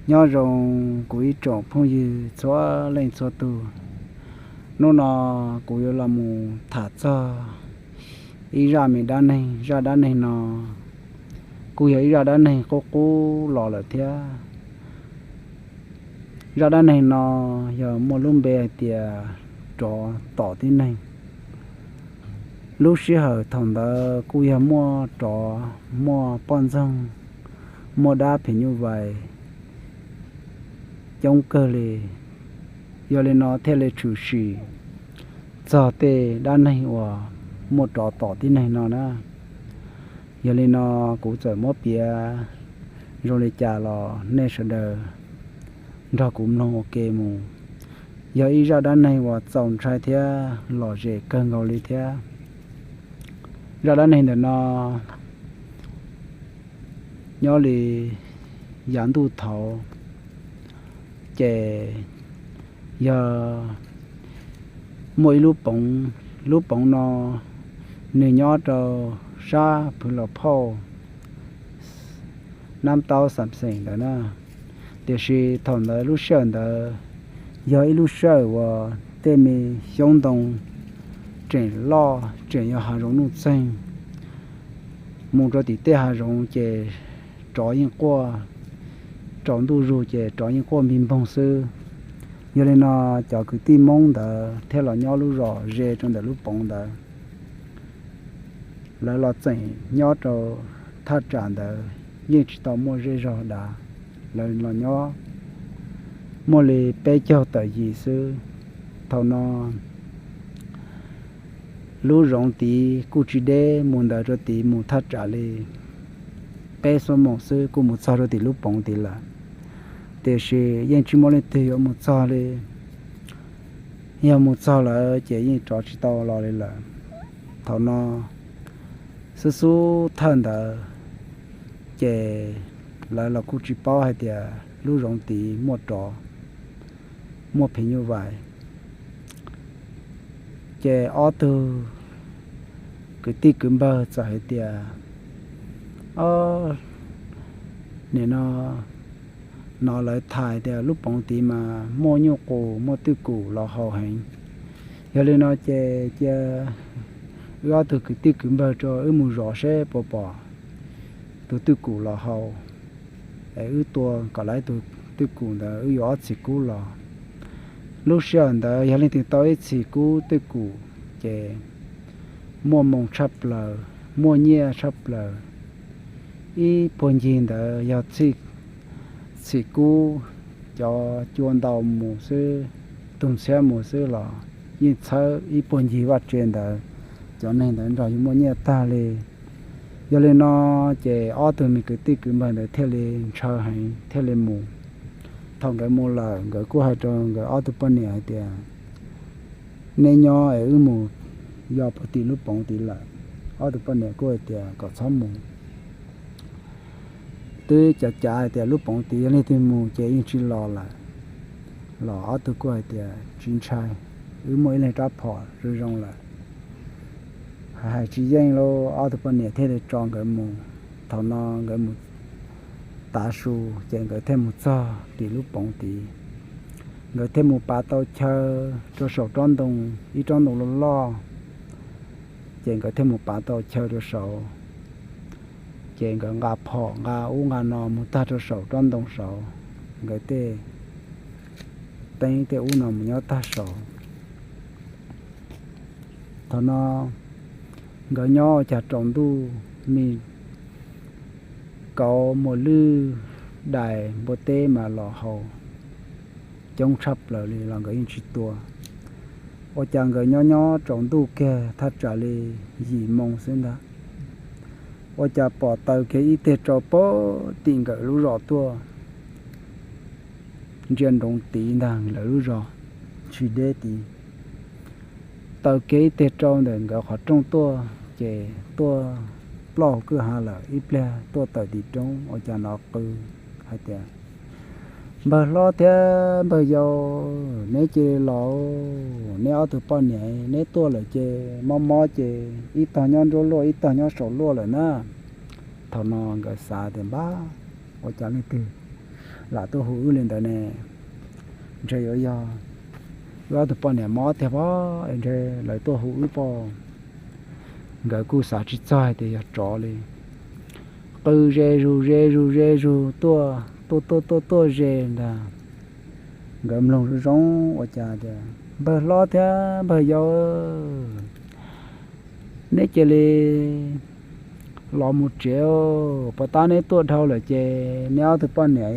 Nyob zoo kuv ib tsoom phooj ywg txhua leej txhua tus. Hnub no kuv yuav los mus tham txog ib zaj me dab neeg. Zaj dab neeg no kuj yog ib zaj dab neeg qub qub los lawm thiab. Zaj dab neeg no yog muaj lub npe hais tias Rov Tom Tib Neeg. Lub sij hawm thaum ntawd kuj yog muaj rov, muaj poj ntxoog, muaj dab phim nyuj vais coob kawg li. Yog li no thiaj li tshwm sim txog tej dab neeg uas muaj rov tom tib neeg no na. Yog li no kuv txawm muab piav zoo li cas los nej sawv daws nrog kuv mloog ua ke mus. Yog ib zaj dab neeg uas txaus ntshai thiab lom zem kawg nkaus li thiab. Zaj dab neeg ntawm no nyob li yav ntuj thaud, ces yog muaj ib lub poov. Lub poov no nws nyob rau sab Phwv Los Phauj, Nab Taub Xam Xeem ntawd na. Tiam sis thaum ntawd lub sij hawm ntawd yog ib lub sij hawm uas tej me xyoob ntoo tseem loj, tseem yog hav zoov nuj txeeg. Mus rau tim tej hav zoov ces tsov yeej quaj, tsaus ntuj zug ces tsov yeej quaj npig npoog xwb. Yog li no cov kwv tij Hmoob ntawd thiaj los nyob lub zos ze rau ntawm lub poov ntawd. Lawv los txeem nyob rau thaj tsam ntawd yeej tsis tau muaj zej zog dav. Lawv los nyob muaj li peb caug tawm yim xwb. Thaum no lub zoov tid kuj tsis deb, mus ntawd rau tid mus thaj tsam li peb xuab moos xwb kuj mus txog rau tim lub poov tid lawm. Tiam sis yeej tsis muaj leej twg yuav mus txog li. Yog mus txog lawm ces yeej rov tsis tau los li lawm. Thaum no xub xub thawj ntawd ces lawv los kuj tsis paub hais tias lub zoov tid muaj rov, muaj phim nyuj vais. Ces ob tug kwv tij kwv npawg txawm hais tias, Ob, nim no hnov lawv tham tias lub poov tid mas muaj nyuj qus muaj twj kum los haus heev. Yog li no ces cia wb ob tug kwv tij kwv npawg rau wb mus zov seb puas pom tus twj kum los haus, es wb tua kom lawv tus twj kum ntawd wb yuav ob txhis kub los. Lub sij hawm ntawd yog leej twg tau ib txhis kub twj kum ces muaj moo tshaj plaws, muaj nyiaj tshaj plaws. Ib puag ncig ntawd yog txhim kub, cov cua ntau mus xwb, tug ntxhiab mus xwb los yeej txhawb ib puag ncig vaj tse ntawd, cov neeg ntawd nrog yuav muaj nyiaj tag li. Yog li no ces ob tug me kwv tij kwv npawg ntawd thiaj li ntshaw heev thiaj li mus. Thaum nkawd mus lawm nkawd kuj hais rau nkawd ob tug poj niam hais tias, Neb nyob es wb mus yos puag tim lub poov tid lawm. Ob tug poj niam kuj hais tias kom txhob mus, twb cav cav hais tias lub poov tid yog leej twg mus ces yeej tsis los lawm. Los ob tug kuj hais tias tsis ntshai, wb muaj ib leeg rab phom zoo zoo lawm. Hais tsis yeej lawm ob tug poj niam thiaj li tso nkawd mus. Thaum no nkawd mus tav su ces nkawd thiaj mus txog tim lub poov tid. Nkawd thiaj mus pav tau chaw rau saum tsob ntoo, ib tsob ntoo loj loj, ces nkawd thiaj mus pav tau chaw rau saud. Ces nkawd nqa phom nqa ub nqa no mus tag rau saum tsob ntoo saud, nkawd tej teeb tej ub no mus nyob tag saud. Thaum no nkawd nyob ua cas tsaus ntuj me, kauv, muas lwj, dais, npua teb mas los haus coob tshaj plaws li los nkawd yeej tsis tua. Ua cas nkawd nyob nyob tsaus ntuj kiag thaj tsam li yim moo xwb ntag, ua cas pom taws kiag ib teg rau puag tim nkawd lub zos tuaj, ntsia nroov tid ntag lawv lub zos tsis deb tid. Taws kiag ib teg rau ntawm nkawd qhov rooj tuaj ces tuaj ploj hauv kwj ha lawm, ib pliag tuaj tawm tim roob ua cas hnov qw hais tias, Npawg hlob thiab npawg yau, neb cia li los, neb ob tug poj niam neb tuaj lawm ces mob mob ces ib tog nyob nruab luaj ib tog nyob saum luaj lawm na. Thaum no nkawd xav tias, Npab, ua cas leej twg lam tuaj hu wb li ntawd ne? Ntshe yuav yog wb ob tug poj niam mob tiag pob, ntshe lawv tuaj hu wb pob. Nkawd kuj xav tsis txog hais tias yog tsov li. Qw ze zus ze zus ze zus tuaj tuaj tuaj tuaj tuaj ze ntag. Nkawd mloog zoo zoo ua cas tias, npawg hlob thiab npawg yau, neb cia li los mus tsev, puas tab neb tuaj dhau lawm ces neb ob tug poj niam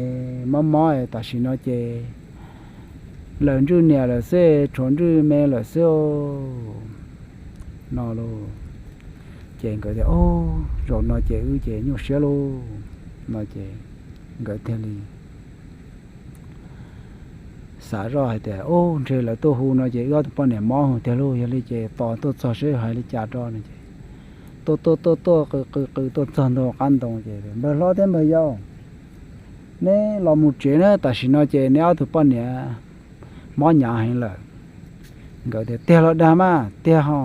mob mob tam sim no ces lawm ntswj niam lawm xwb, tshuav ntswj me lawm xwb no lauj. Ces nkawd tias, zaum no ces wb ces nyuaj siab lauj no ces nkawd thiaj li xav zoj hais tias, ub, ntshe lawv tuaj hu no ces wb ob tug poj niam mob hwv tiag lauj, yog li ces tos tuaj txog seb hais li cas rau no ces tuaj tuaj tuaj tuaj qw qw qw tuaj txog ntua qab ntoo ces, npawg hlob thiab npawg yau, neb los mus tsev na, tam sim no ces neb ob tug poj niam mob hnyav heev lawm. Nkawd tias, tiag los dag mas? Tiag ho.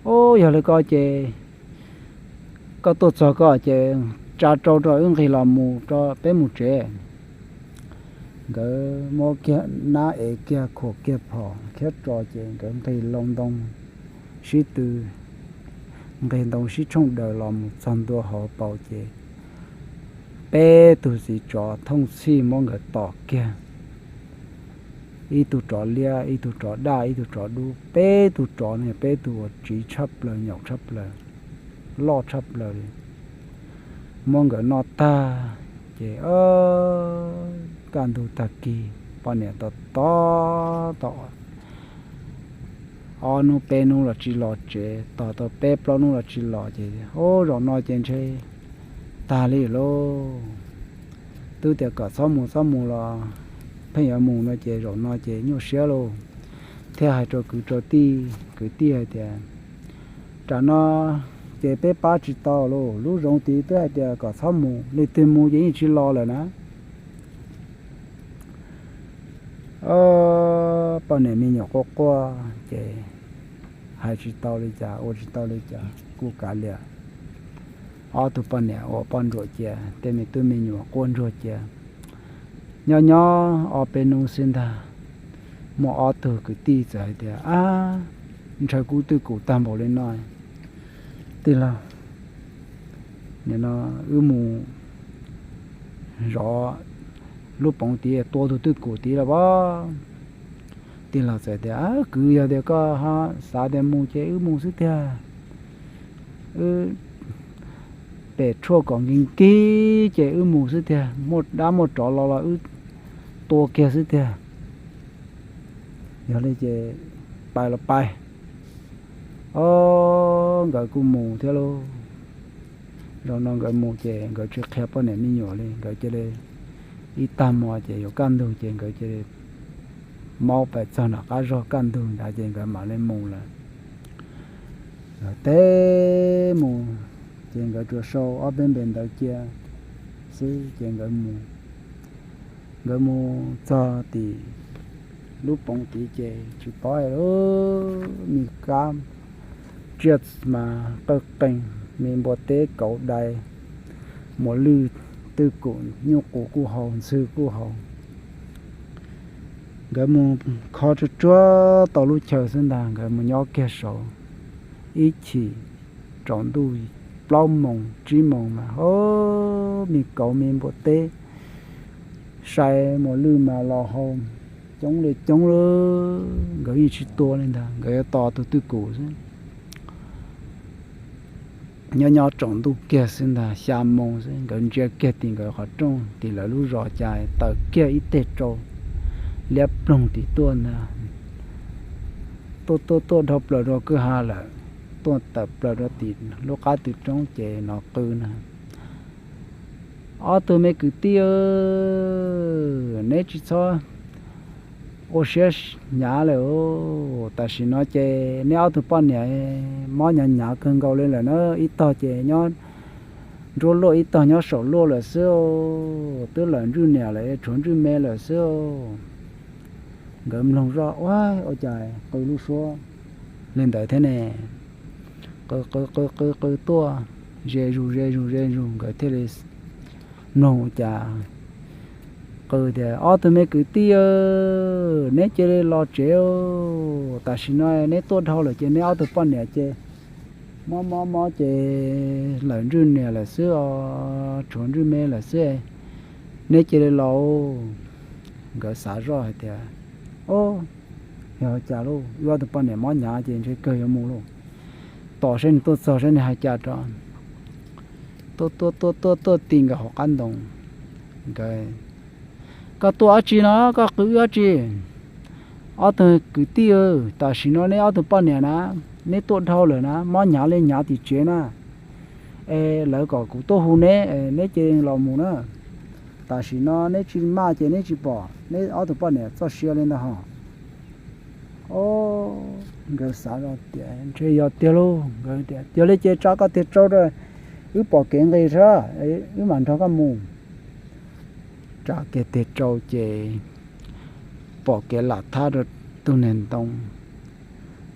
Ub, yog li ko ces koj tuaj txog koj ces tsa rau rau wb nqis los mus rau peb mus tsev. Nkawd muab kiag nab ev kiag khuam kiag phom khiab tso ces nkawd nqis loo ntoo sib tw, nqis ntoo sib tshooj daws los mus txog ntua hauv paus ces peb tug txiv tsov thooj txhij muab nkawd tom kiag. Ib tug tsov liab, ib tug tsov daj, ib tug tsov dub, peb tug tsov no peb tug uas tsiv tshaj plaws, nyaum tshaj plaws, loj tshaj plaws li. Muab nkawd noj tag ces kaj ntug tag kis poj niam tos tos tau ob hnub peb hnub los tsis los tsev, tos tau peb plaub hnub los tsis los ces, ub, zaum no ces ntshe tag li lauj. Twb tias kom txhob mus txhob mus los pheej yuav mus no ces zaum no ces nyuaj siab lauj. Thiaj hais rau kwv rau tij kwv tij hais tias, tam no ces peb pab tsis tau lauj, lub zoov tid twb hais tias kom txhob mus, leej twg mus ces yeej tsis los lawm na. Poj niam me nyuam quaj quaj ces hais tsis tau li cas, ua tsis tau li cas, kuj kav liam. Ob tug poj niam ua poj ntsuam cia, tej me tub me nyuam quaj ntsuag cia. Nyob nyob ob peb hnub xwb ntag, muaj ob tug kwv tij txawm hais tias, ab, ntshaw kuv twj kum tag npaum li no, tij laug, nim no wb mus zov lub poov tid tua tus twj kum tid los pob. Tij laug txawm tias, kwv, yog tias koj ho xav tias mus ces wb mus xwb tiag. Wb pem tshuaj kom nkig nkig ces wb mus xwb tiag, muaj dab muaj tsov los los wb tua kiag xwb tiag. Yog li ces pais los pais. Ob, nkawd kuj mus thiab lauj. Zaum no nkawd mus ces nkawd tsis qhia poj niam me nyuam li, nkawd cia li ib tag hmo ces yuav kaj ntug ces nkawd cia li maub pais txog nram qab zog kaj ntug ntawd ces nkawd mam li mus lawm. Nkawd teb mus ces nkawd tsuas sau ob peb npe ntawv cia xwb ces nkawd mus. Nkawd mus txog tim lub poov tid ces tsis paub, me kab tsiaj mas qawj qees, me npua teb kauv dai, muas lwj twj kum, nyuj qus kuj haus, ntxhw kuj haus. Nkawd mus kho tsuag tsuag tau lub chaw xwb ntag, nkawd mus nyob kiag saud. Ib chim tsaus ntuj plaub moos tsib moos mas, o, me kauv me npua teb sai muas lwj mas los haus coob li coob li, nkawd yeej tsis tua li ntag, nkawd yuav tos tus twj kum xwb. Nyob nyob tsaus ntuj kiag xwb ntag, xya moos xwb, nkawd ntsia kiag tim nkawd qhov rooj, tim lawv lub zos cas tawm kiag ib teg tsau liab ploog tim tuaj ntag. Tuaj tuaj tuaj dhau plaws rau kwj ha lawm, tuaj tawm plaws rau tim lub qab tw roob ces hnov qw na. Ob tug me kwv tij, neb tsis txhob ua siab hnyav lawm. Tam sim no ces neb ob tug poj niam mob hnyav hnyav kawg nkaus li lawm na. Ib tog ces nyob nruab luaj, ib tog nyob saum luaj lawm xwb, twb lawm ntswj niam lawm, tshuav ntswj me lawm xwb. Nkawd mloog zoj, ua, ua cas qw lub suab li ntawd thiab ne? Qw qw qw qw qw tuaj ze zus ze zus ze zus, nkawd thiaj li mloog ua cas Qw tias, Ob tug me kwv tij, neb cia li los tsev, tam sim no neb tuaj dhau lawm ces neb ob tug poj niam ces mob mob mob ces lawm ntswj niam lawm xwb os, tshuav ntswj me lawm xwb, neb cia li los. Nkawd xav zoj hais tias, Ob, yog cas lauj, wb ob tug poj niam mob hnyav ces ntshe kawg yuav mus lauj. Tos saib nws tuaj txog saib nws hais cas rau. Tuaj tuaj tuaj tuaj tuaj ti nkawd hauv qab ntoo. Nkawd, Koj tuaj dab tsi no, koj qw wb dab tsi? Ob tug kwv tij, tam sim no neb ob tug poj niam na, neb tuaj dhau lawm na, mob hnyav li hnyav tim tsev na, es lawv kom kuv tuaj hu neb, neb cia li los mus na. Tam sim no neb tsis maj ces neb tsis pom neb ob tug poj niam txoj sia li ntag hos. Ob, nkawd xav tias, Ntshe yog tiag lauj. Nkawd tias, Yog li ces tsa koj tig tsau rau, wb pom kev nqis sab, wb mam nrog koj mus. Tsa kiag tig tsau ces pom kev lam thab rau tus niag ntoo.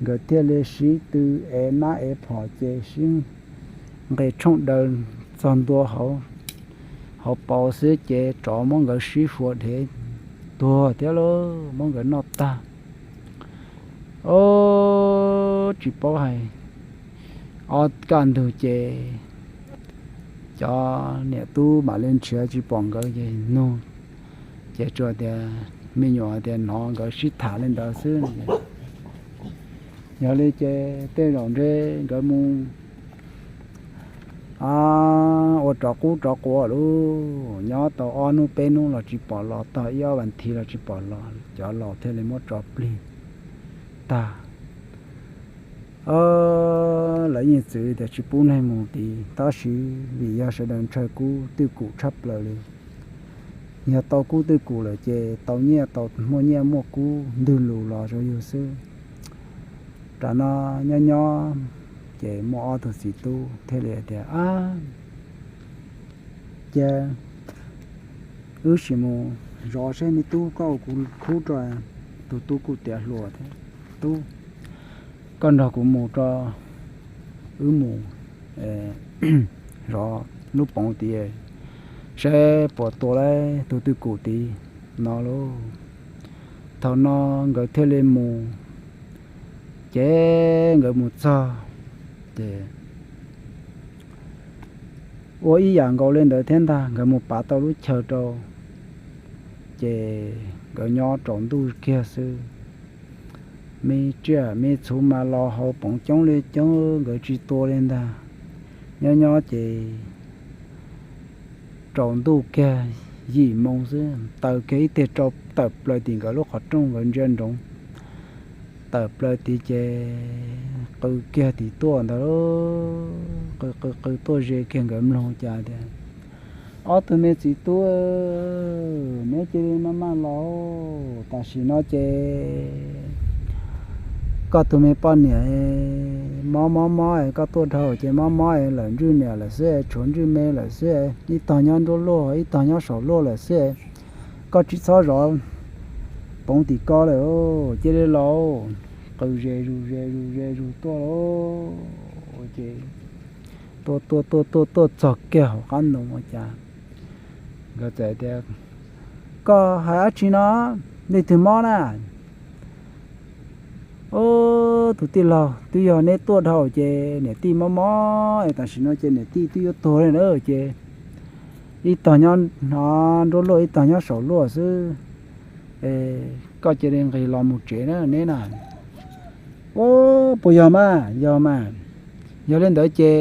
Nkawd thiaj li sib tw ev nab ev phom ces sib nqes tshooj daws txog ntua hauv paus xwb ces tsov muab nkawd sib fua dhev tuag thiab lauj, muab nkawd noj tag. Ob, tsis paub hais, ob kaj ntug ces cov niam tub mam li nrhiav tsis pom nkawd ces nug, ces tsuas tias me nyuam tias hnov nkawd sib tham li ntawd xwb. Yog li ces tej zaum ntshe nkawd mus ua rov qub rov quav lauj, nyob tau ob hnub peb hnub los tsis pom los, tog ib ob vas thiv los tsis pom los, cov laus thiaj li muab tso plig tag. Lawv yeej txwv tias tsis pub neeg mus tid, tab sis vim yog sawv daws ntshaw kub twj kum tshaj plaws li, yog tau kub twj kum lawm ces tau nyiaj, tau muaj nyiaj muaj kub ntwg lus los rau yus xwb. Tam no nyob nyob ces muaj ob tug txiv tub thiaj li tias, Ab, cia wb sim mus zov seb me tub, koj ua kuv khub rau. Tus tub kuj tiav hluas thiab, Tub, koj nrog kuv mus rau, wb mus zov lub poov tid, saib puas tua tau tus twj kum tid no lauj. Thaum no nkawd thiaj li mus, ces nkawd mus txog ces ua ib yam nkaus li ntawd thiab ntag, nkawd mus pav tau lub chaw rau, ces nkawd nyob tsaus ntuj kiag xwb. Me tsiaj me txhu mas los hauv poov coob li coob, nkawd tsis tua li ntag. Nyob nyob ces tsaus ntuj kiag yim moo xwb, taws kiag ib teg rau tawm plaws tim nkawd lub qhov rooj, nkawd ntsia ntsoov tawm plaws tid ces qw kiag tim tuaj ntawd, qw qw qw tuaj ze kiag nkawd mloog cas tias, Ob tug me txiv tub, neb cia li maj maj los, tam sim no ces koj tus me poj niam mob mob mob, koj tuaj dhau ces mob mob lawm ntswj niam lawm xwb, tshuav ntswj me lawm xwb, ib tog nyob nruab luaj, ib tog nyob saum luaj lawm xwb. Koj tsis txhob zov poov tim ko lawm, cia li los. Qw ze zus ze zus ze zus tuaj lauj, ces tuaj tuaj tuaj tuaj tuaj txog kiag hauv qab ntoo ua cas nkawd txawm tias, Koj hais dab tsi no? Leej twg mob na? Ub, tus tij laug, twb yog neb tuaj dhau ces niam tij mob mob es tam sim no ces niam tij twb yuav tuag li na, ces ib tog nyob nruab luaj ib tog nyob saum luaj xwb, koj cia li nqis los mus tsev na neb na. Ub, puas yog mas? Yog mas. Yog li ntawd ces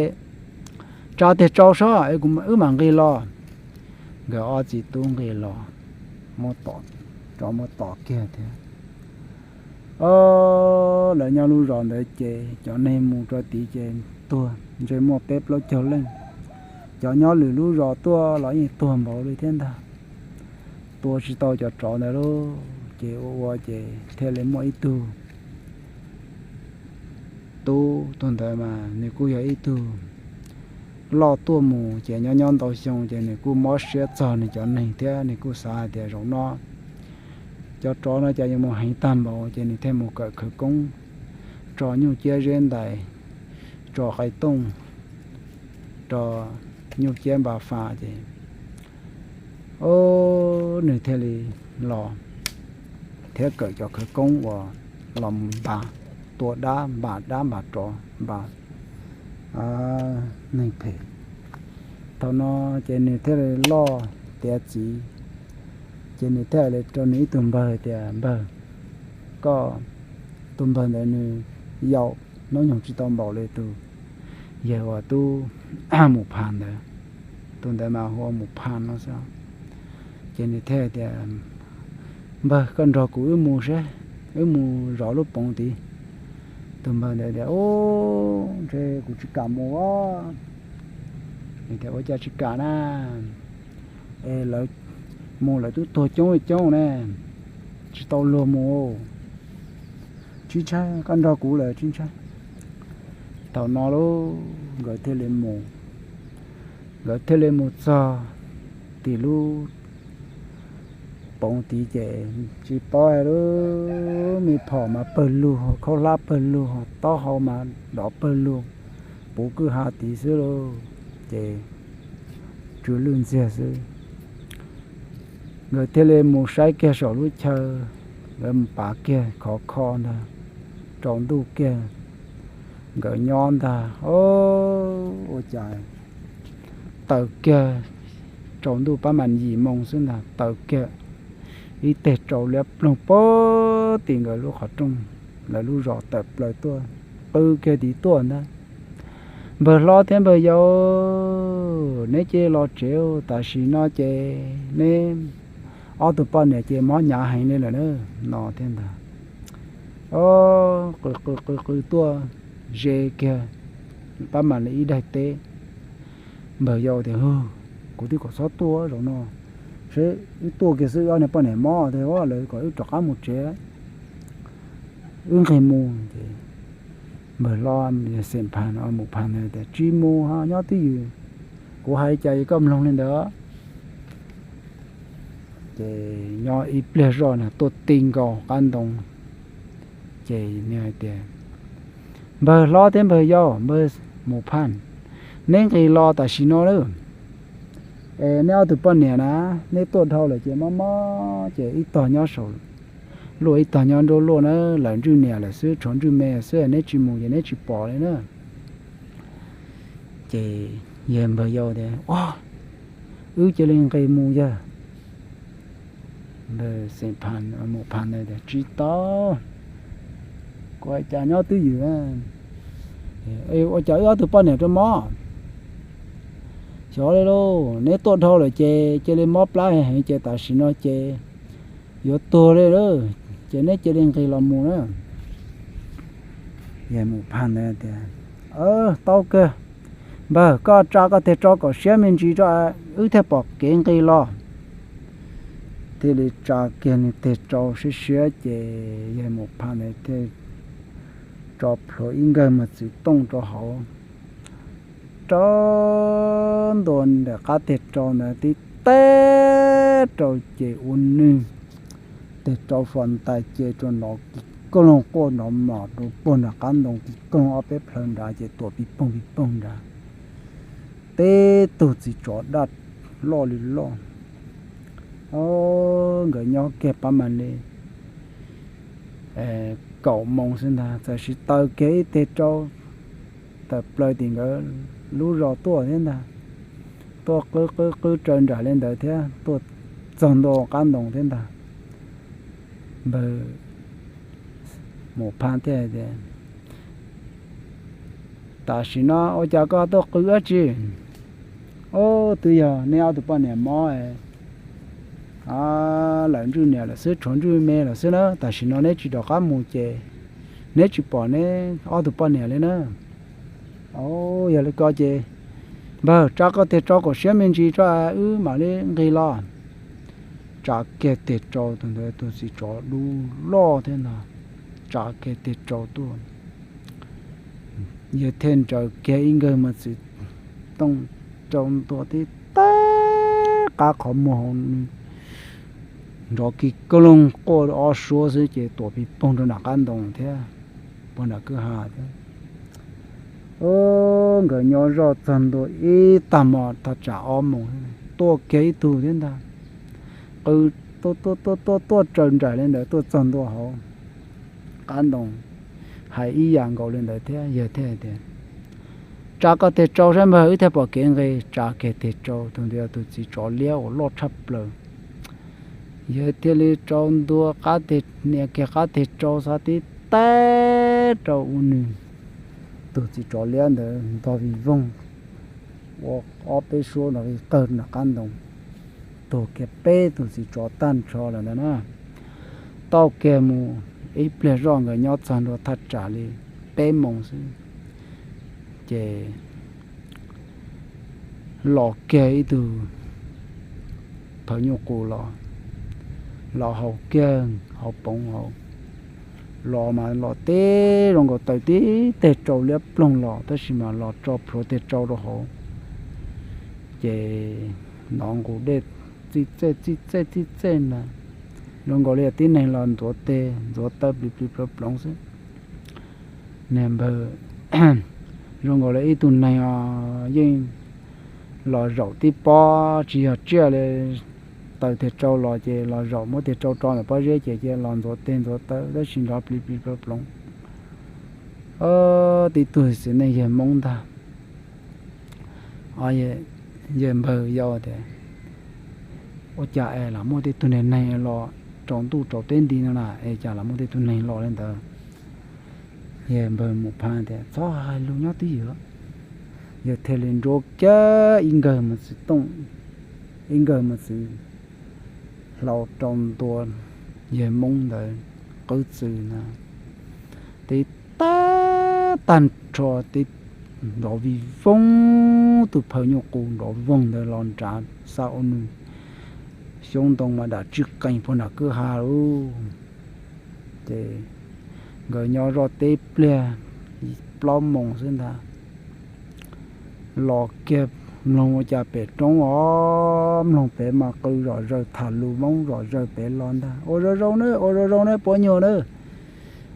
tsa tiag tsau sob, wb mam nqis los. Nkawd ob txiv tub nqis los, muab tom, rov muab tom kiag thiab. Lawv nyob lub zos ntawd ces cov neeg mus rau tid ces tuag ntshe muaj peb plaub caug leej. Cov nyob lwm lub zos tuaj los yeej tuag npaum li thiab ntag. Tua tsis tau cov tsov ntawd lauj, ces ua ua ces thiaj li muaj ib tug tub, tus ntawd mas nws kuj yog ib tug loj tuaj mus ces nyob nyob ntau xyoo ces nws kuj mob siab txog nws cov neeg thiab nws kuj xav hais tias zaum no cov tsov no cas yuav mus heev tag npaum, ces nws thiaj mus kawm khawv koob tso nyuj ciab zeb ntais, tso qe tooj, tso nyuj ciab npa fas ces, o, nws thiaj li los thiab kawm cov khawv koob uas los npam, tua dab, npam dab npam tsov, npam neeg phem. Thaum no ces nws thiaj li loj tiav txiv, ces nws thiaj li rau nws ib tug npawg tias, Npawg, koj, tus npawg ntawd nws yau, hnub nyoog tsis tau npaum li tus yawg uas tub Mus Phas ntawd, tus ntawd mas hu ua Mus Phas no xwb. Ces nws thiaj tias, Npawg, koj nrog kuv wb mus seb, wb mus zov lub poov tid. Tus npawg ntawd tias, Ub, ntshe kuv tsis kam mus os. Nws tias, Ua cas tsis kam na? Es lawv mus lawv twb tuag coob coob ne, tsis tau luag mus. Tsis ntshai, koj nrog kuv lawm tsis ntshai. Thaum no lauj, nkawd thiaj li mus, nkawd thiaj li mus txog tim lub poov tid ces tsis paub hais lub me phom mas pawg lug, khaub hlab pawg lug, taub hau mas dov pawg lug, puv kwj ha tid xwb lauj. Ces tsw lwj ntxiag xwb. Nkawd thiaj li mus saib kiag saum lub chaw, nkawd mus pav kiag khov kho ntag, tsaus ntuj kiag nkawd nyob ntag. Ua cas taws kiag, tsaus ntuj pab mam yim moo xwb ntag, taws kiag ib teg tsau liab ploog puag tim nkawd lub qhov rooj, lawv lub zos tawm plaws tuaj, qw kiag tid tuaj ntag. Npawg hlob thiab npawg yau, neb cia li los tsev, tam sim no ces neb ob tug poj niam ces mob hnyav heev li lawm na, no thiab ntag. Qw qw qw qw tuaj ze kiag pab mam li ib daim teb. Npawg yau tias, Kuv twb kom txhob tuaj zaum no, seb wb tuaj kiag xwb ob niag poj niam mob tiag, lawv kom wb rov qab mus tsev, wb nqis mus. Ces npawg hlob Xeem Phas, Mus Phas ntawd tias, Tsis mus ho, nyob twj ywm, kuv hais li cas koj mloog li ntawd. Ces nyob ib pliag zoj na tuaj ti nkaus qab ntoo, ces nws hais tias, Npawg hlob thiab npawg yau, npawg Mus Phas, neb nqis los tam sim no lawm. Es neb ob tug poj niam na, neb tuaj dhau lawm ces mob mob ces ib tog nyob saum luaj ib tog nyob nruab luaj na, lawv ntswj niam lawm xwb, tshuav ntswj me xwb, neb tsis mus ces neb tsis pom li na. Ces yawg npawg yau tias, Ua, wb cia li nqis mus yawg. Npawg Xeem Phas, Mus Phas ntawd tias, Tsis tau, kuv hais cas nyob twj ywm. Ua cas wb ob tug poj niam rau mob? Xyov li lauj, neb tuaj dhau lawm ces cia li mob plab heev ces tam sim no ces yuav tuag li lawm, ces neb cia li nqis los mus na. Yawg Mus Phas ntawd tias, Tau kawg, npawg, koj tsa koj tes tsau kom siab me ntsis tso, wb thiaj pom kev nqis los. Thiaj li tsa kiag nws tes tsau siab siab ces yawg Mus Phas ntawd thiaj tso plhuav ib nkawg mos txwv tooj rau hauv, rau ntua ntawm qab tes tsau ntawd tib teg rau ces ua nwg, tes tsau fos ntais ces rau nrov kis koog loog quaj nrov mos rau puag nram qab ntoo kis koog ob peb plhaw nrad ces tuam pis poog pis poog nrad. Teb tug txiv tsov daj loj li loj. Nkawd nyob kiag pab mam li kaum moos xwb ntag, txawm sis taw kiag ib teg tsau tawm plaws tim nkawd lub zos tuaj thiab ntag. Tuaj qw qw qw raws nraim li ntawd thiab tuaj txog ntua qab ntoo thiab ntag. Npawg Mus Phas thiaj hais tias, Tam sim no ua cas koj tuaj qw dab tsi? Ub, twb yog neb ob tug poj niam mob lawm, ntswj niam lawm xwb, tshuav ntswj me lawm xwb na. Tam sim no neb tsis rov qab mus ces neb tsis pom neb ob tug poj niam li na. Yog li ko ces npawg, tsa koj tes tsau kom siab me ntsis tso, wb mam li nqis los. Tsa kiag tes tsau, tus ntawd tus txiv tsov dub loj thiab ntag, tsa kiag tes tsau tuaj. Yawg thiaj ntsaws kiag ib nkawg mos txwv tooj rau ntua tib teg qab qhov muag hauv, nrov kis koog loog quaj ob suab xwb ces tuam pis poog rau nram qab ntoo thiab puag nram kwj ha thiab. Nkawd nyob zoj txog ntua ib tag hmo thaj tsam ob moos, tuaj kiag ib tug thiab ntag. qw tuaj tuaj tuaj tuaj tuaj tsaws nraim li ntawd tuaj txog ntua hauv qab ntoo, hais ib yam nkaus li ntawd thiab. Yawg thiaj hais tias, tsa koj tes tsau saib npawg, wb thiaj pom kev nqe. Tsa kiag tes tsau, tus ntawd yog tus txiv tsov liab uas loj tshaj plaws. Yawg thiaj li tsau ntua qab tes, nias kiag qab tes tsau xav tib teb rau u nws, tus txiv tsov liab ntawd ntog vij voog ua ob peb suab nrov vij qawg nram qab ntoo, tuag kiag peb tus txiv tsov tag nrho lawm ntawd na. Tau kiag mus ib pliag zoj nkawd nyob txog ntua thaj tsam li peb moos xwb, ces los kiag ib tug phawj nyuj qus los, los haus kiag haus poov hauv, los mas los teb zoo nkaus taws tib teg tsau liab ploog los, tab sis mas los tso plhuav teg tsau rau hauv, ces hnov nqus dej txij txej txij txej txij txej ntag, zoo nkaus li tib neeg los ntxuav teg ntxuav taw plis plis ploov ploov xwb. Niag npawg zoo nkaus li ib tug neeg os, yeej los zaum tib pob tsis yog tsiaj li, taws teg tsau los ces los zaum muab teg tsau tso ntawm pob zeb ces cia los ntxuav teg ntxuav taw tab sis nrov plis plis ploov ploov. Tib tug txiv neej yawg Hmoob ntag. Yawg npawg yau tias, ua cas es lam muaj tej tug neeg neeg los rau ntuj rau teb nti no na, es cas lam muaj tej tug neeg los li ntawd? Yawg npawg Mus Pha tias, txhob hais lus nyob twj ywm. Yawg thiaj li ntsuab kiag ib nkawg mos txwv tooj, ib nkawg mos txwv hlau rau ntua yawg Hmoob ntawd qwb txwv na, tib tag tag nrho tib nrov vij voog, tus phawj nyuj qus nrov voog ntawd los nrad xa ua nws xyoob ntoo mas dam tswj qees puag nram kwj ha lauj. Ces nkawd nyob zoj teb pliag plaub moos xwb ntag, los kiag mloog ua cas pem roob os, mloog pem mas qw zom zaws tham lus Hmoob zom zaws pem los ntag, ua zoo zoo na, ua zoo zoo na puab nyuag na,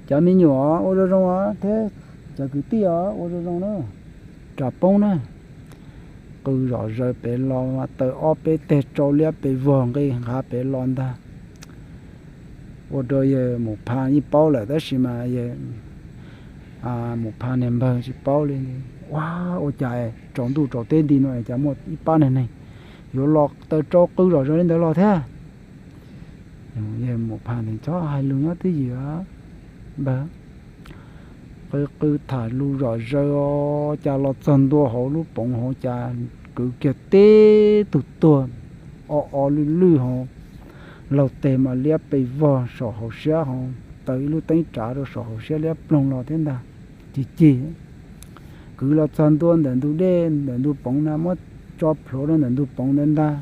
cov me nyuam ua zoo zoo os thiab cov kwv tij os ua zoo zoo na, ras poob na. Qw zom zaws pem los mas taws ob peb teg tsau liab pes vog nqis nqhav pem los ntag. Ua rau yawg Mus Pha yeej paub lawm tab sis mas yawg Mus Pha niag npawg tsis paub li. Ua, ua cas rau ntuj rau teb nti no es cas muaj ib pab neeg neeg yuav los taws tsau qw zom zaws li ntawd los thiab? Yawg Mus Pha tias, txhob hais lus nyob twj ywm npawg. Qw qw tham lus zom zaws os, cas los txog ntua hauv lub poov hauv cas kwv kiag tib tug tuag o o lwj lwj hauv, laug teg mas liab pes vog saum hauv siab hauv, taws ib lub teeb tsav rau saum hauv siab liab ploog los thiab ntag. Cig cig kwv los txog ntua ntawm ntug dej ntawm ntug poov na, muab tso plhuav rau ntawm ntug poov ntawd ntag.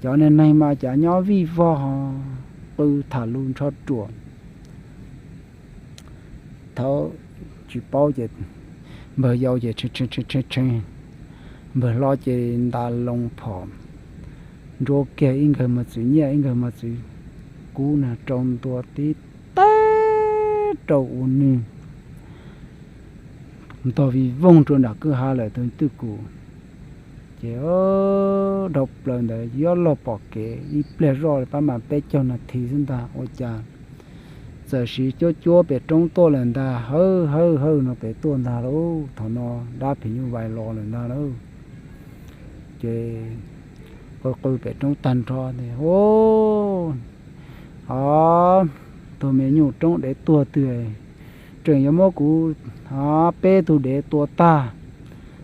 Cov neeg neeg mas cas nyob vij vog qw tham lus ntsho ruam. Thaum tsis paub ces npawg yau ces tshee tshee, npawg hlob ces nta loo phom, nruab kiag ib nkawg mos txwv nyiaj ib nkawg mos txwv kub na rau ntua tib teg rau ua nws ntog vij voog rau nram kwj ha lawm tus twj kum. Ces dhau plaws ntawd yuav luag pom kev ib pliag zoj pab mas peb caug nas this xwb ntag ua cas txawm siv cuab cuab pem roob tuaj lawm ntag, hawb hawb hawb no pem tuaj ntag lauj. Thaum no dab phim nyuj vais los lawm ntag lauj. Ces qw qw pem roob tag nrho tias, o, o, tus me nyuj roob dev tuag twg, tseem yuav muab kuv o peb tug dev tua tag,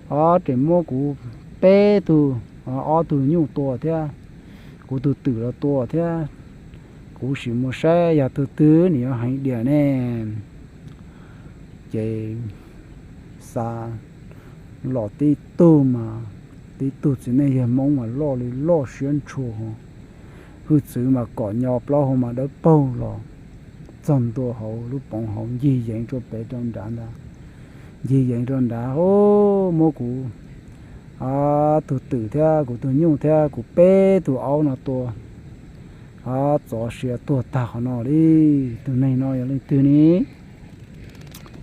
o, tseem muab kuv peb tug, ob tug nyuj tua thiab, kuv tus twm los tua thiab, kuv sim mus saib yog tus twg nws yuav heev diam ne. Ces xa los tib tug mas, tib tug txiv neej yawg Hmoob mas loj li loj siab ntshua, hwj txwv mas kom nyo plaub hau mas dawb paug los txog ntua hauv lub poov hauv ncig yeev rau pem rau nrad ntag. Ncig yeev rau nrad, o, muab kuv tus twm thiab kuv tus nyuj thiab kuv peb tus aub no tua, txov sia tuag tag qhov no li. Tus neeg no yog leej twg ne?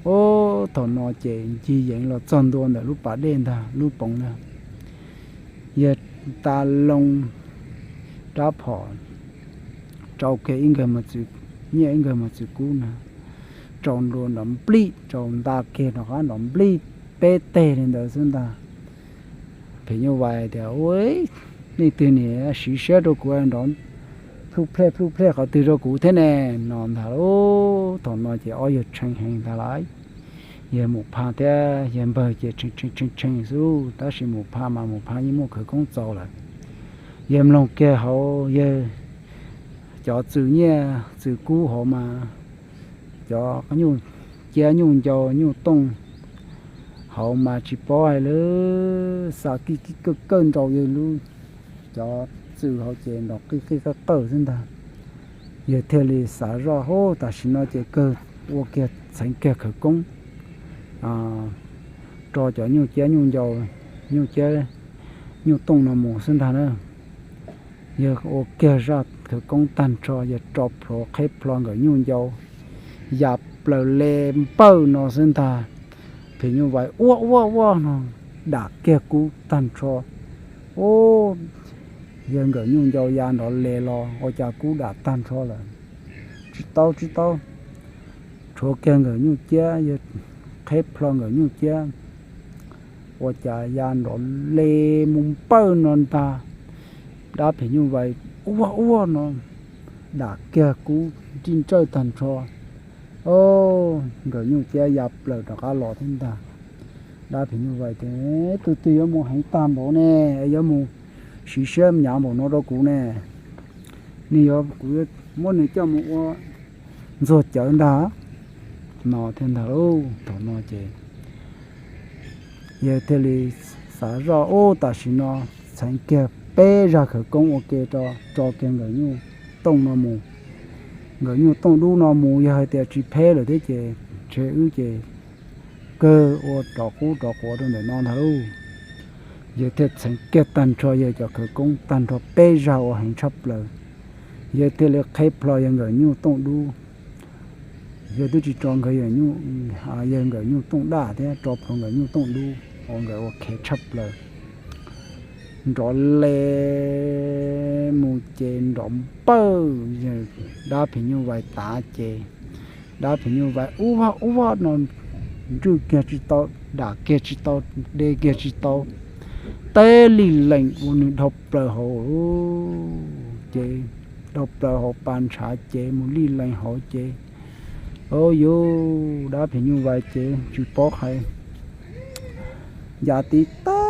O, thaum no ces ncig yeev los txog ntua ntawm lub pas dej ntag lub poov ntag. Yawg ta loo rab phom rau kiag ib nkawg mos txwv, nyiaj ib nkawg mos txwv kub na, rau nrov nplij, rau nta kiag rov qab nrov nplij peb teg li ntawd xwb ntag. Phim Nyuj Vais tias, Ua, nej twg nim siv siab rau kuv nrov plhuj plej plhuj plej qhov twg rau kuv thiab ne? No ntag lauj. Thaum no ces ob yawg tshee heev ntag lauj. Yawg Mus Pha thiab yawg Npawg ces tshee tshee tshee xwb, tab sis Mus Pha mas Mus Pha yeej muaj khawv koob txaus lawm. Yawg mloog kiag hauv yawg cov txwm nyiaj txwm kub hauv mas, cov nyuj ciab nyuj ncau nyuj tooj hauv mas tsis paub hais lawm, xa kij kij kawj kawj nrau yawg lub cov txwm hauv ces nrov qij qij qawj qawj xwb ntag. Yawg thiaj li xav zoj, Hub, tam sim no ces kawg ua kiag txheev kiag khawv koob rau cov nyuj ciab nyuj ncau, nyuj ciab nyuj tooj no mus xwb ntag na. Yawg ua kiag zaj khawv koob tag nrho, yawg rau plhuav qheb plho nkawm nyuj ncau ya plaws le npawj no xwb ntag. Phim Nyuj Vais ua ua ua no dam kiag kub tag nrho. Ub, yawg nkawm nyuj ncau ya nrov le los ua cas kub dam tag nrho lawm. Tsis tau, tsis tau. Rhuav kiag nkawm nyuj ciab, yawg qheb plho nkawm nyuj ciab, ua cas ya nrov le mus npawj no ntag. Dab Phim Nyuj Vais ua ua no dam kiag kub nrij nrawj tag nrho. Ub, nkawm nyuj ciab ya plaws rov qab los thiab ntag. Dab Phim Nyuj Vais tias, Tus twg yuav mus heev tag npaum ne, yuav mus siv siab hnyav npaum no rau kuv ne? Nws yuav, kuv yuav muab nws coj mus ua ntxuag cawv ntag. No thiaj ntag lauj. Thaum no ces yawg thiaj li xav zoj, Ub, tam sim no txheev kiag peb zaj khawv koob ua ke rau, rau kiag nkawm nyuj tooj no mus. Nkawm nyuj tooj dub no mus yog hais tias tsis pheb lawm thiab ces ntshe wb ces kawg ua rov qub rov quav rau ntawm no ntag lauj. Yawg thiaj txheev kiag tag nrho yawg cov khawv koob tag nrho peb zaj uas heev tshaj plaws. Yawg thiaj li qheb plho yawg nkawm nyuj tooj dub. Yawg twb tsis rau nkawd yawg nyuj, yawg nkawm nyuj tooj daj thiab rau plho nkawm nyuj tooj dub uas nkawd ua khev tshaj plaws. Nrov le mus ces nrov npawj, dab Phim Nyuj Vais tav ces dab Phim Nyuj Vais ub vaj ub vaj no ntswj kiag tsis tau, dam kiag tsis tau, de kiag tsis tau, teb lij lees ua nws dhau plaws hauv ces, dhau plaws hauv pas ntshav ces mus lij lees hauv ces, o yus, dab Phim Nyuj Vais ces tsis paub hais. Yav tiv teb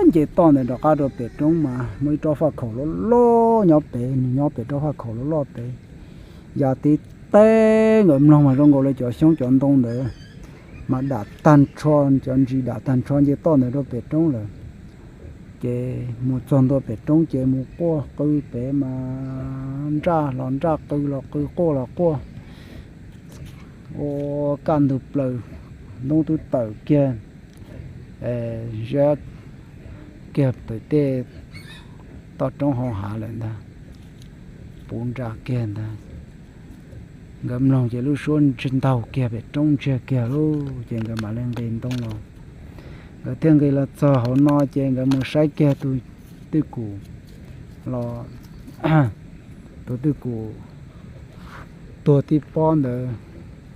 nce toj ntawd rov qab rau pem roob mas muaj ib tsob faj khaum loj loj nyob pem, nws nyob pem tsob faj khaum loj loj pem. Yav tiv teb nkawd mloog mas zoo nkaus li cov xyoob cov ntoo ntawd mas dam tag nrho, cov ntsis dam tag nrho nce toj ntawd rau pem roob lawm. Ces mus txog ntua pem roob ces mus quaj qw pem mas nraj los nraj, qw los qw, quaj los quaj, ua kaj ntug plaws, ntoob twb tawm kiag, ziab kiag pem tej toj roob hauv hav lawm ntag, puv nra kiag ntag. Nkawd mloog ces lub suab ntaug kiag pem roob ntsiag kiag lauj, ces nkawd mam li nqis ntoo los. Nkawd thiaj nqis los txog hauv no ces nkawd mus saib kiag tus twj kum los, tus twj kum tuag tib pob ntawd,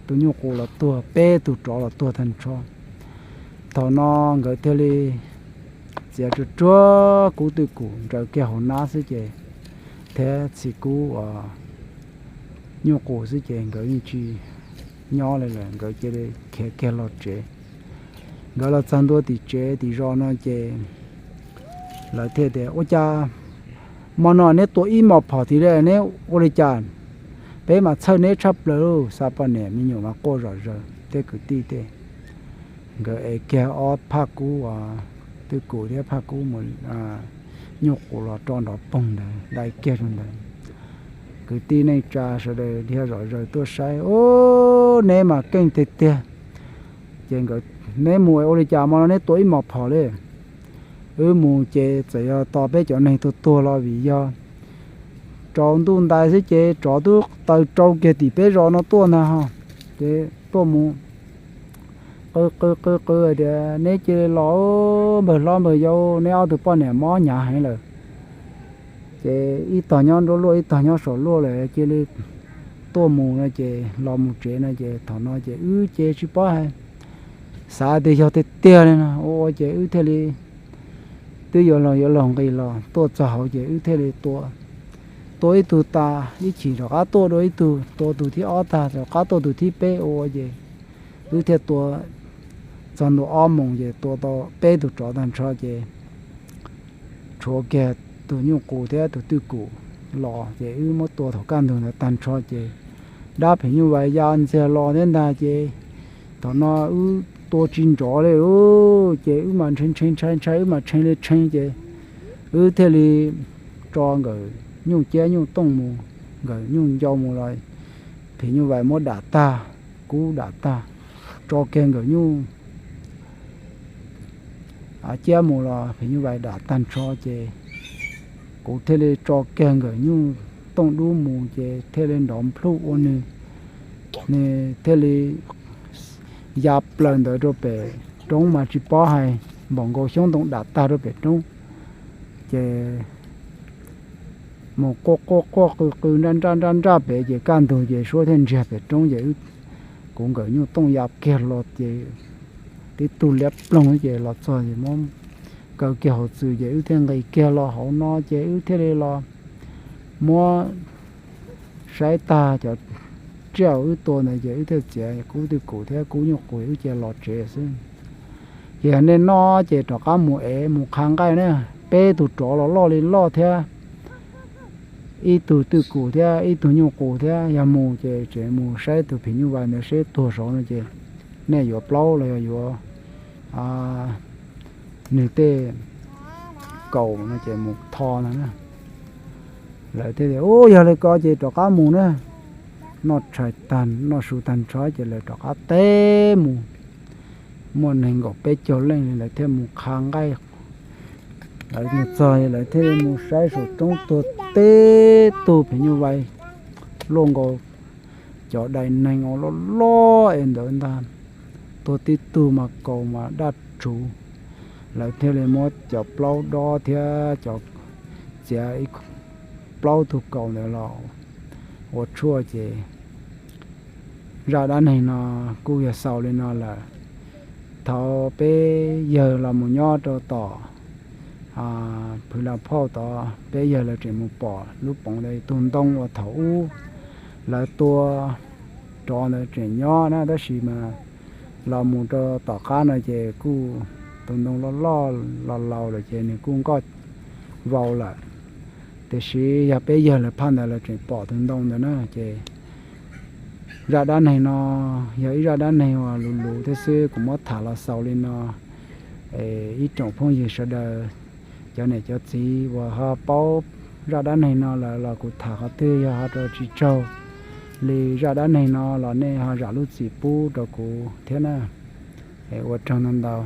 tus nyuj qus los tuag, peb tus tsov los tuag tag nrho. Thaum no nkawd thiaj li txiav tsuag tsuag kub twj kum nraws kiag hauv nab xwb ces, thiab txhim kub uas nyuj qus xwb ces nkawd yeej tsis nyob li lawm, nkawd cia li khiav kiag los tsev. Nkawd los txog ntua tim tsev tim zos no ces lawv thiaj tias, Ua cas hmo no neb tua ib mos phom tim li, neb ua li cas? Peb mas txhawj neb tshaj plaws lauj. Xa poj niam me nyuam mas quaj zom zaws, tej kwv tij tej, nkawd ev kiag ob phaj kub uas twj kum thiab phaj kub mus, nyuj qus los rau nrov poog ntawd dai kiag rau ntawd. Kwv tij neej tsa sawv daws dhia zom zaws tuaj saib, Ub, neb mas keej tiag tiag. Ces nkawd, Neb mus ua li cas hmo no neb tua ib mos phom li? Wb mus ces txawm yog tos peb cov neeg tuag tuag los vim yog tsaus ntuj ntais xwb ces tsov twb taw rau kiag tim peb zos no tuaj ntag ho. Ces tuaj mus qw qw qw qw tias, Neb cia li los, npawg hlob npawg yau, neb ob tug poj niam mob hnyav heev lawm. Ces ib tog nyob nruab luaj ib tog nyob saum luaj lawm cia li tuaj mus no ces los mus tsev no ces thaum no ces wb ces tsis paub hais, xav tias yog tiag tiag li no ua ua ces wb thiaj li twb yuav los yuav los nqis los tuaj txog hauv ces wb thiaj li tua, tua ib tug tas ib chim rov qab tua dua ib tug, tua tus thib ob tag rov qab tua tus thib peb ua ua ces wb thiaj tua txog ntua ob moos ces tua tau peb tug tsov tag nrho ces tshuav kiag tus nyuj qus thiab tus twj kum los ces wb muab tua thaum kaj ntug ntawd tag nrho ces dab phim nyuj vais ya ntxiag los thiab ntag ces thaum no wb tua tsis nrov li ces wb mas ntshai ntshai ntshai ntshai wb mas tshee li tshee ces wb thiaj li tso nkawm nyuj ciab nyuj tooj mus, nkawm nyuj ncau mus los phim nyuj vais muab dam tag, kub dam tag, tso kiag nkawm nyuj ciab mus los phim nyuj vais dam tag nrho ces kuv thiaj li tso kiag nkawm nyuj tooj dub mus ces thiaj li nrov nplhuj ua nws, nws thiaj li ya plaws ntawd rau pem roob mas tsis paub hais npaum nkaus xyoob ntoo dam tag rau pem roob ces mus quaj quaj quaj qw qw nraj nraj nraj nraj pem ces kaj ntug ces suab thiaj ntsiag pem roob ces kuv nkawm nyuj tooj ya kiag los ces tib tug liab ploog ces los txog ces muab kaw kiag hauv txwm ces wb thiaj nqis kiag los hauv no ces wb thiaj li los muab saib tag cov tsiaj wb tua ntawd ces wb thiaj txiav kub twj kum thiab kub nyuj qus wb cia los tsev xwb. Ces yog nej noj ces rov qab mus ev mus qha nqaij na, peb tug tsov los loj li loj thiab ib tug twj kum thiab ib tug nyuj qus thiab, yog mus ces tseem mus saib tus phim nyuj vais ntawd seb tuag saud no ces nej yuav plaub los yog yuav nws tej kaus no ces mus tho no na. Lawv thiaj tias, Ub, yog li ko ces rov qab mus na. Noj tshais tag noj su tag nrho ces lawv rov qab teb mus. Muaj nees nkaum peb caug leej li lawv thiaj mus qha nqaij. Lawv mus txog lawv thiaj mus saib saum roob tuag tib tug phim nyuj vais luaj nkaus cov dais neeg uas loj loj es ntawd ntag, tuag tib tug mas kaus mas daj rhuv. Lawv thiaj li muab cov plaub dob thiab cov txiav plaub tug kaus ntawd los ua tshuaj ces zaj dab neeg no kuj yog xaus li no lawm. Thaum peb yawg los mus nyob rau tom Phwv Las Phauj tod, peb yawg lawv tseem mus pom lub poov ntawd tus ntoo uas thaum ub lawv tua tsov ntawd tseem nyob na, tab sis mas los mus rau tom qab no ces kuj tus ntoo loj loj los laus lawm ces nws kuj nkoj vau lawm. Tiam sis yog peb yawg lawv phaj ntawd lawv tseem pom tus ntoo ntawd na ces zaj dab neeg no yog ib zaj dab neeg uas luv luv thiab xwb, kuv muab tham los xaus li no. Ib tsoom phooj ywg sawv daws, cov niam cov txiv uas ho paub zaj dab neeg no lawm los kuv tham qhov twg yog ho rau tsis tsaug li zaj dab neeg no los nej ho zam lub txim pub rau kuv thiab na. Ua tsaug ntau ntau.